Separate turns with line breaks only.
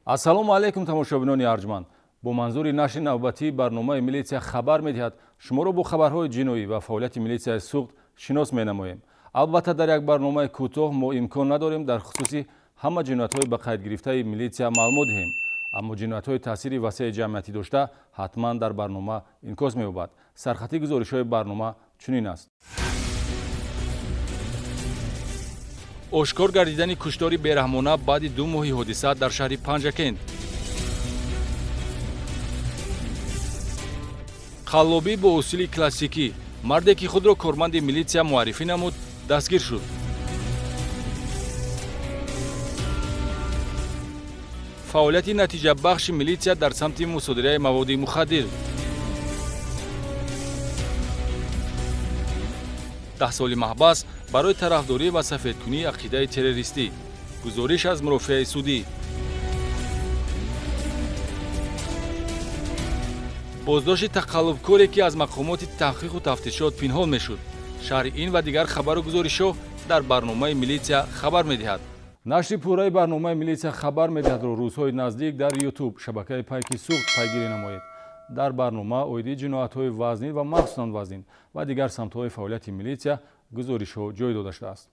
Ассалому алайкум, тамошобинони арҷманд. Бо манзури нашри навбатии барномаи «Милитсия хабар медиҳад» шуморо бо хабарҳои ҷиноӣ ва фаъолияти милитсияи Суғд шинос менамоем. Албатта, дар як барномаи кӯтоҳ мо имкон надорем дар хусуси ҳама ҷиноятҳои ба қайд гирифтаи милитсия маълумот диҳем, аммо ҷиноятҳои таъсири васеи ҷамъиятӣ дошта ҳатман дар барнома инъикос меёбад. Сархати гузоришҳои барнома чунин аст: ошкор гардидани куштори бераҳмона баъди 2 моҳи ҳодиса дар шаҳри Панҷакент, қаллобӣ бо усули классикӣ, марде ки худро корманди милитсия муаррифӣ намуд, дастгир шуд. Фаъолияти натиҷабахши милитсия дар самти мусодираи маводи мухаддир, 10 соли маҳбас барои тарафдорӣ ва сафедкунии ақидаи террористӣ. Гузориш аз мурофиаи судӣ. Боздошти тақаллубкоре, ки аз мақомоти таҳқиқу тафтишот пинҳон мешуд. Шарҳи ин ва дигар хабару гузоришҳо дар барномаи «Милитсия хабар медиҳад». Нашри пурраи барномаи «Милитсия хабар медиҳад»-ро рӯзҳои наздик дар Ютуб шабакаи «Пайки Суғд» пайгирӣ намоед. Дар барнома оиди ҷиноятҳои вазнин ва махсусан вазнин ва дигар самтҳои фаъолияти милитсия гузоришҳо ҷой дода шудааст.